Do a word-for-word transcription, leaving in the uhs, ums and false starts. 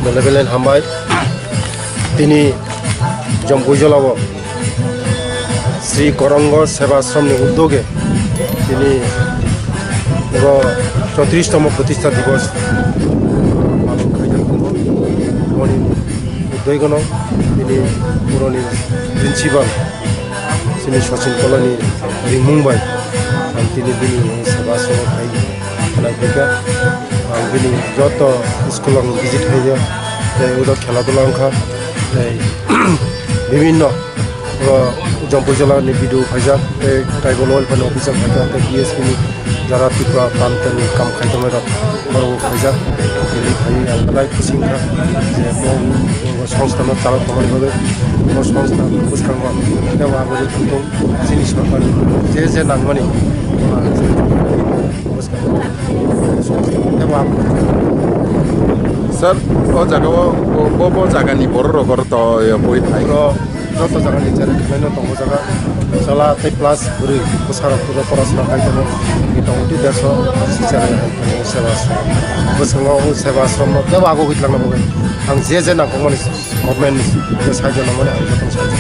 Belai belai hambai. Tini Jampuijolao Sri Korongo Seva Ashramni uddoge tini bo chottrish tomo protistha divos palon khaijak tongo. Boni uddoi gono tini boroni principal chini Sachin Kolani ringmung bai ang tini bini Seva Ashram phai khwlai phaikha. Ang bini joto school ang visit khaijak, tei udo khela dula wngkha, tei bibinno o Jampuijolani B D O phaijak, tei tribal welfare officer phaijak, tei B S P ni jara Tripura Pranta ni kam khai tongnai rok borok phaijak. Tini phai ang belai khusi wngkha je bo, bo songstha no chalok tongmani bagwi, bo songstha bwskango tei bo abo je thwngthwng chini sorkar je je nangmani. Sir, o jaga o bo, bo, bo jaga ni borok rok oro to, eh, bui phai. Oro joto jaga ni channel khwlai no tongo jaga. Chwla tei plus bwrwi bwsa rok pura pora sora khai tongo. Ni tongo tei derso si channel hai tongo seva ashram. Bwskango o seva ashram no tebo ago hoi twlangna bagwi. Ang je je nangkukmani government ni je sahajyo nangmani ang jotono sahajyo.